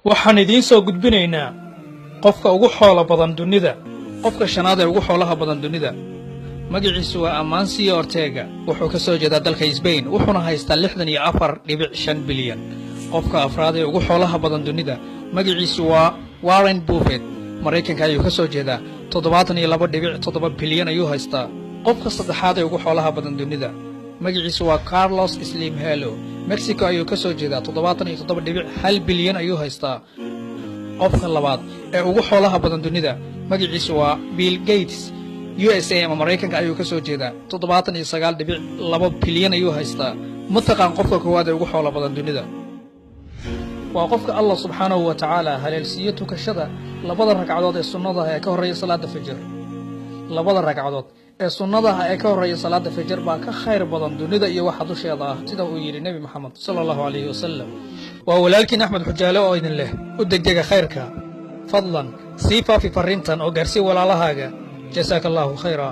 Waxaan idiin soo gudbinaynaa qofka ugu xoolo badan dunida. Qofka shanaad ee ugu xoolaha badan dunida magaciisu waa Amancio Ortega. Wuxuu ka soo jeedaa dalka Sbain, wuxuuna haystaa 64.5 bilyan. Qofka afraad ee ugu xoolaha badan dunida magaciisu waa Warren Buffett. Maraykanka ayuu ka soo jeedaa, 72.7 bilyan ayuu haystaa. Qofka saddexaad ee ugu xoolaha badan dunida magaciisu waa Carlos Slim Helo. Mexico ayuu ka soo jeedaa, 77.1 bilyan ayuu haystaa. Qofka labaad ee ugu xoolaha badan dunida magaciisu waa Bill Gates. USA ama Maraykanka ayuu ka soo jeedaa, 79.2 bilyan ayuu haystaa. Ma taqaan qofka koowaad ee ugu xoolo badan dunida? Waa qofka Allah subxaanahu wa tacaala haleelsiiyo tukashada labada ragcadood ee sunnadaha ee ka horreeya salaadda fajr. Labada ragcadood ee sunnadaha ee ka horreeya salaadda fajr baa ka khayr badan dunida iyo waxa dusheeda ah, sida uu yidhi Nebi Moxamed sala Allahu calayhi wasalam. Waa walaalkiin Axmed Xujaale oo idin leh: u degdega khayrka. Fadlan sii faafi farriintan oo gaarsii walaalahaaga. Jasaaka Allahu khayra.